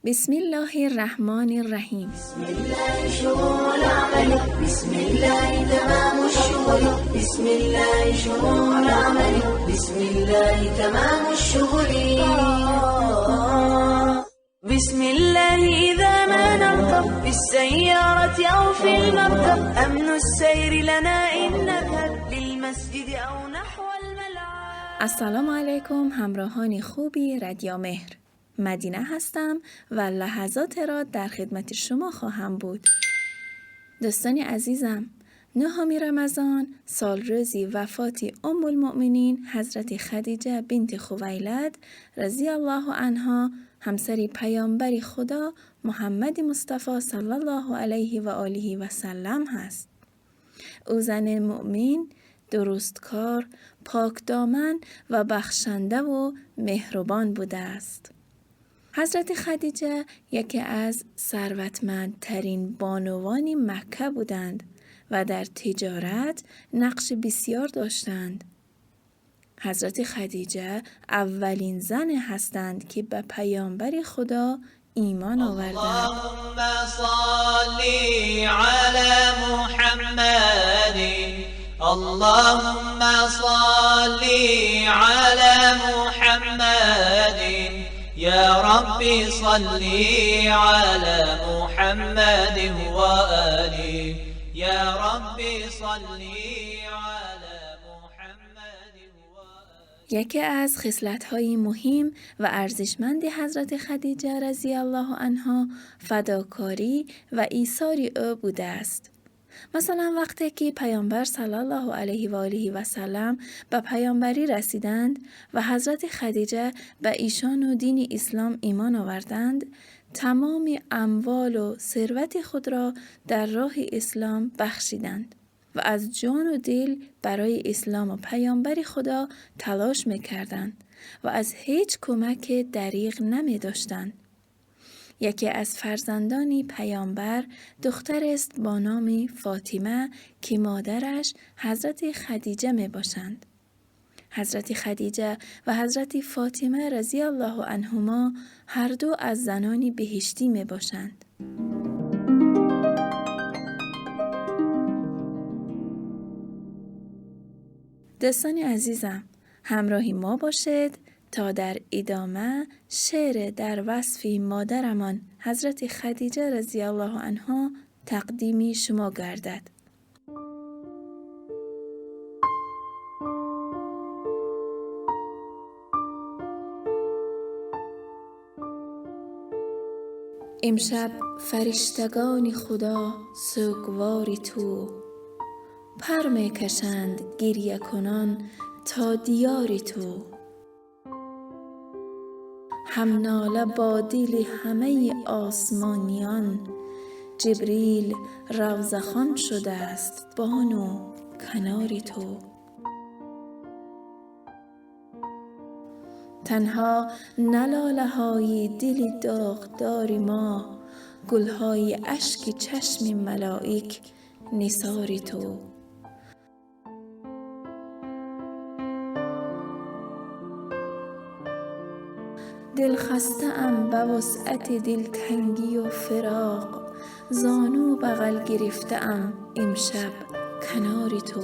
بسم الله الرحمن الرحیم. بسم الله شروع العمل، بسم الله تمام الشغل، بسم الله شروع العمل، بسم الله تمام الشغل. بسم الله إذا ما نركب في السيارة أو في المركب، أمن السير لنا إن نذهب للمسجد أو نحو الملعب. السلام علیکم همراهان خوبی رادیو مهر. مدینه هستم و لحظات را در خدمت شما خواهم بود. دوستان عزیزم، نهم رمضان سال روزی وفات ام المؤمنین حضرت خدیجه بنت خویلد رضی الله عنها، همسر پیامبر خدا محمد مصطفی صلی الله علیه و آله و سلم هست. او زن مؤمن، درستکار، پاکدامن و بخشنده و مهربان بوده است. حضرت خدیجه یکی از ثروتمندترین بانوان مکه بودند و در تجارت نقش بسیار داشتند. حضرت خدیجه اولین زن هستند که به پیامبر خدا ایمان آوردند. اللهم صل علی محمد، اللهم صل علی محمد، یا ربی صل علی محمد و آله، یا ربی صل علی محمد و آله. یکی از خصلت‌های مهم و ارزشمند حضرت خدیجه رضی الله عنها فداکاری و ایثار او بوده است. مثلا وقتی که پیامبر صلی الله علیه و آله و سلم به پیامبری رسیدند و حضرت خدیجه به ایشان و دین اسلام ایمان آوردند، تمام اموال و ثروت خود را در راه اسلام بخشیدند و از جان و دل برای اسلام و پیامبر خدا تلاش می‌کردند و از هیچ کمک دریغ نمی‌داشتند. یکی از فرزندان پیامبر دختر است با نام فاطمه که مادرش حضرت خدیجه می باشند. حضرت خدیجه و حضرت فاطمه رضی الله عنهما هر دو از زنان بهشتی می باشند. دوستان عزیزم، همراه ما باشید تا در ادامه شعر در وصف مادرمان حضرت خدیجه رضی الله عنها تقدیم شما گردد. امشب فرشتگان خدا سوگوار تو، پر می کشند گریه کنان تا دیار تو. هم ناله با دل همه آسمانیان، جبریل روضه خوان شده است بانو کنار تو. تنها نه لاله های دل داغدار ما، گلهای اشک چشم ملائک نثار تو. دل خسته ام به وسعت دلتنگی و فراق، زانو بغل گرفته ام امشب کنار تو.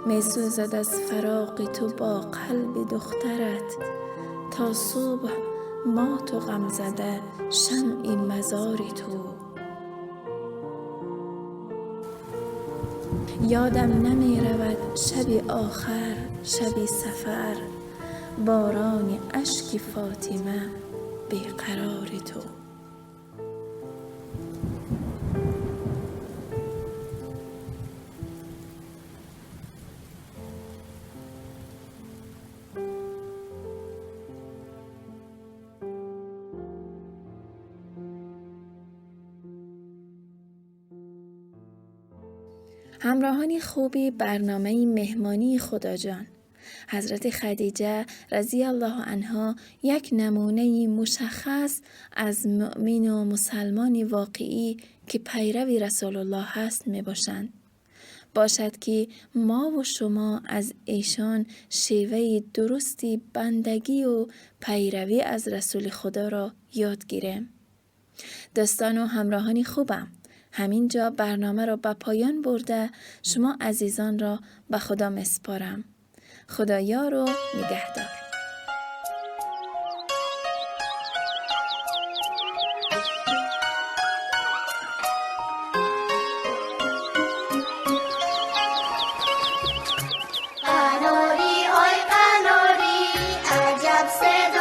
می سوزد از فراق تو با قلب دخترت، تا صبح مات و غم زده شمع مزار تو. یادم نمی رود شب آخر شب سفر، باران اشک فاطمه بیقرار تو. همراهان خوبی برنامه مهمانی خدا جان، حضرت خدیجه رضی الله عنها یک نمونه مشخص از مؤمن و مسلمان واقعی که پیرو رسول الله هست می باشند. باشد که ما و شما از ایشان شیوه درستی بندگی و پیروی از رسول خدا را یاد گیریم. دوستان و همراهان خوبم، همینجا برنامه را به پایان برده شما عزیزان را به خدا مسپارم. خدایا رو نگهدار. قناری آی قناری، عجب صدا.